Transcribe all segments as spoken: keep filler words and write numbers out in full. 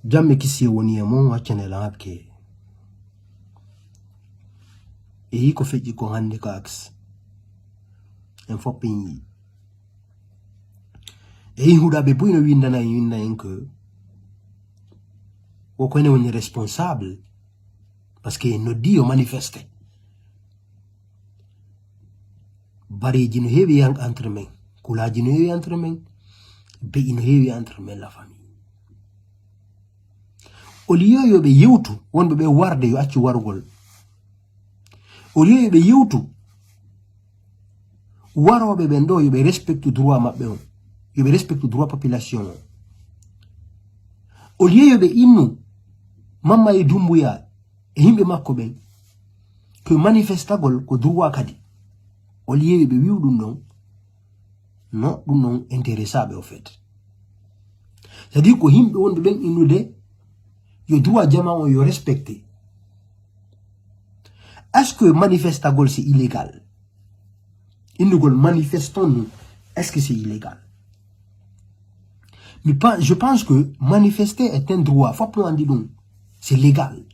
Jamme kisi woni e mon accane lan hakke. E yi ko feƴƴi ko hannde ko aks. En fof en yi. E yi huɗaɓe buy no windana en winda en ko o ko ene woni responsable. Parce que en noddi yo manifeste. Bareji no heewi entre men, kulaji no heewi entre men, be'i no heewi entre men la famille. Au lieu yo ɓe yewtu wonɓe ɓe warde yo accu warugol. Au lieu yo ɓe yewtu warooɓe ɓen ɗo yo ɓe respecte droit maɓɓe on, yo ɓe respecte droit population on. Au lieu yo ɓe innu Mamma e Dumbuya e yimɓe makko ɓen ko manifestagol ko droit kadi. Au lieu yo ɓe wi'u ɗum ɗon, non, ɗum ɗon intéressaɓe au fait. C'est-à-dire ko yimɓe wonɓe ɓen innude yo droit jama on yo respecté. Est-ce que manifestagol c'est illégal? Innugol manifestons-nous, est-ce que c'est illégal? Mais pas, je pense que manifester est un droit, fof no andi ɗum, c'est légal.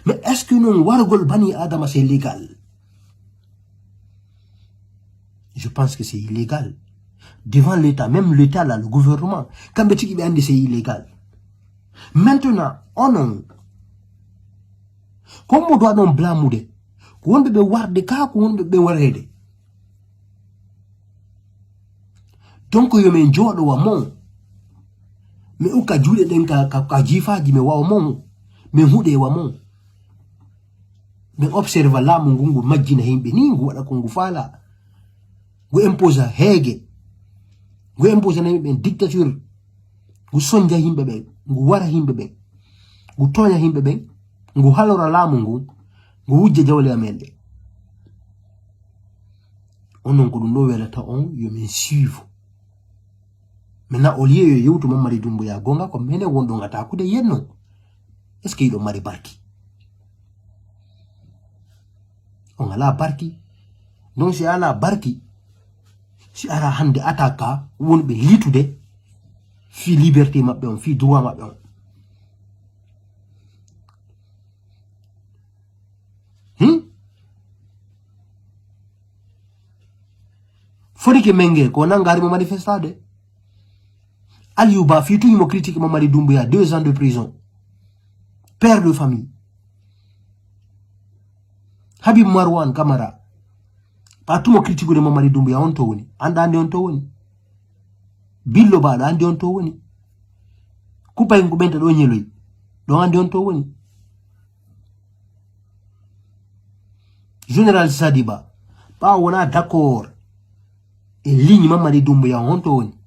Mais est-ce que non warugol bani adama c'est légal? Je pense que c'est illégal. Devant l'État, même l'État là, le gouvernement, kamɓe tigi ɓe andi c'est illégal. Maintenant, onon, ko hombo ɗo ɗon blamude? Ko wonɓe ɓe warde ka, ko wonɓe ɓe warede? Donc yo min jooɗo wa mon. Mi ukka juuɗe ɗen ka, ka, ka jiifaaji, mi wawa mon. Min huɗe wa mon. Min observa laamu ngu, ngu majjina yimɓe ni, ngu waɗa ko ngu faala. Ngu imposa heege. Ngu imposa na yimɓe ɓen dictature. Ngu sonja yimɓe ɓen. Ngu wara yimɓe ɓen. Ngu tooña yimɓe ɓen. Ngu halora laamu ngu. Ngu wujja jawle amen ɗe. Onon ko ɗum ɗo welata on, yo min suive. Maintenant, au lieu yo yewtu Mamadi Doumbouya, gonga ko menen wonɗon atakude yenno. Est-ce que yiɗon mari barki? On ala barki. Donc, si ala barki, si ara hande attaque ka, wonɓe litude, fi liberté maɓɓe on, fi droit maɓɓe on. Hmm? Fodike Menge, ko nangari mo manifestade. Aliou Ba, fi tuñi mo critique Mamadi Doumbouya, deux ans de prison. Père de famille. Habib Marwan Camara. Pa tumo critiqueude Mamadi Doumbouya, on to woni. Anda ande on to woni. Billo Baɗo, andi on to woni. Kupayen ko ɓenta ɗo ñeloy. Ɗon andi on to woni. Général Sadiba, ɓawo wona d'accord e ligne Mamadi Doumbouya, on to woni.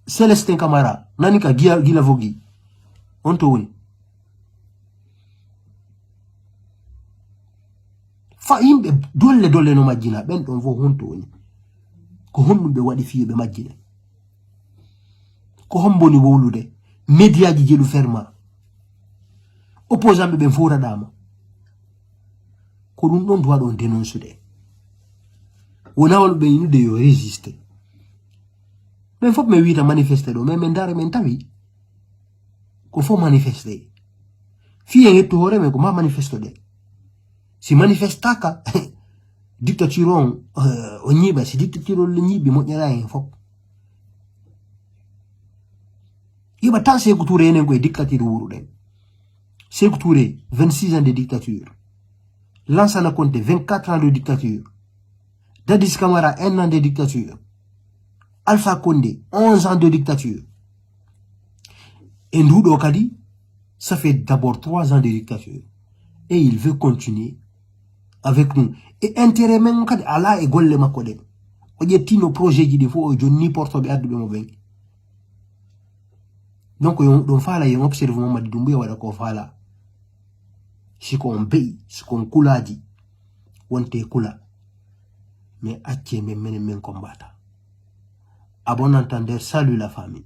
Célestin Camara, nani ka gila, gila vogi. On to woni. Fa yimɓe dolle dolle no majjina, ɓen ɗon fof honto woni? Ko honɗum ɓe waɗi fii ɓe majjina? Ko hombo woni wowlude? Mediaji jeɗu ferma. Opposant ɓe ɓen fof raɗama. Ko ɗum ɗon duwa ɗon dénoncude. Wona won ɓe inude yo résiste. Ɓen fof ɓe wiita manifeste ɗo, mais min ndaara min tawi ko fof manifeste. Fii en hettu hoore men ko ma manifeste ɗe. Si manifestaka, dictature on, eh, o ñiiɓa. Si dictature on ñiiɓi, moƴƴata hen fof. Yiɓa tan Sékou Touré enen ko e dictature wuruɗen. Sékou Touré, vingt-six ans de dictature. Lansana Conté, vingt-quatre ans de dictature. Dadis Camara, un an de dictature. Alpha Condé, onze ans de dictature. E nduɗo kadi, ça fait d'abord trois ans de dictature. Et il veut continuer avec nous. E intérêt men kadi ala e golle makko ɗen. O ƴettino projet ji ɗi fof, o jonni portoɓe adduɓe mo ɓen. Donc, yo ɗum faala, yo observe Mamadi Doumbouya waɗa ko faala. Si ko on be'i, si ko on kulaji, wonte kula. Mais acce men, menen men combattant. À bon entendeur, salut la famille.